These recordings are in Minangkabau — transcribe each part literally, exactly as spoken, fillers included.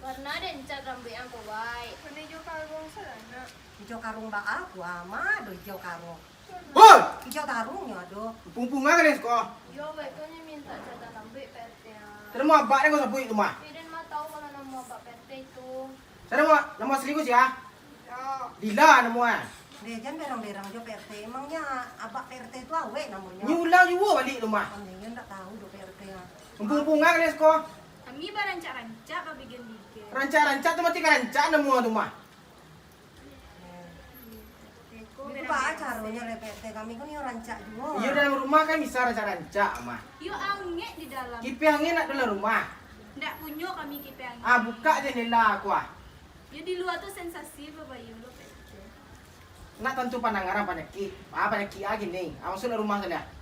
Warna den cat rambuik ang ko, Wai. Warna ijo karuang sajo, nak. Ijo karuang baa, Wai, ma ado ijo karuang. Hoi! Ijo karuang yo ado. Pungpung ang kalian siko? Yo, Wai, ko nyo minta catan rambuik, Pak R T, ah. Tadi namo abak den ko sabuik tu mah? Yo, den ma tahu kalau namo abak Pak R T itu. Tadi namo, namo asli ko sia? Dila namo ah. Deh, jan berang-berang jo Pak R T. Emangnya abak Pak R T tu awak namonyo? Nyo ulang juo baliak tu mah. Kami kan ndak tahu jo Pak R T ah. Umpung-umpungan kalian siko. Kami barancak-rancak, babigen-bigen. Rancak-rancak tu mati ka rancak namo tu mah. Itu baa caronyo lai Pak R T, kami kan yo rancak juo. Iyo, dalam rumah kan bisa rancak-rancak mah. Yo angek di dalam. Kipiah angin nak dalam rumah. Ndak punyo kami kipiah angin. Ah, buka jendela ko ah. Yo, di lua tu sensasi babayo lo, Pak R T. Nak tantu pandangaran panyakik. Ah, panyakik ah gini. Ah, masuak dalam rumah sajo.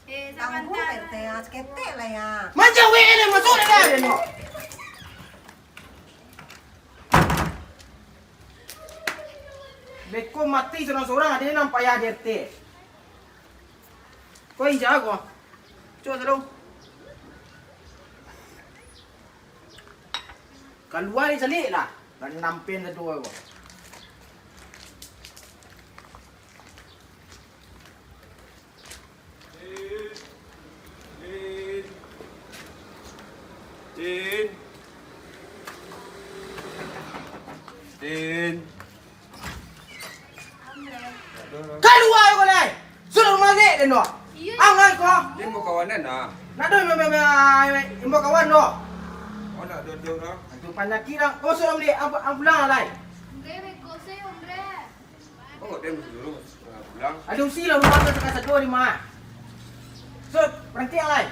Eh, tangguang, Pak R T, ah, saketek lah ya. Manjawek ni, masuak dalam rumah. Beko mati surang-surang, ado nan payah di R T. Ko inja ko. Cubo sado. Kalua ni caliak lah. Nan nampen sado ko. Tin. Tin. Tin. Kalua ko lai. Sudah rumah ni, den doh. Iyo. Angan ko. Den bakawan den ah. Nak doh, me, me, me, imbau kawan doh. Oh, nak doh, doh, doh. Itu panyakik dah. Ko sudah bali, ang, ang pulang lai. Bre, beko se, Bre. Oh, den dulu pulang. Ado usi lah rumah tu, tangah sado di ma. So, baranti ang lai.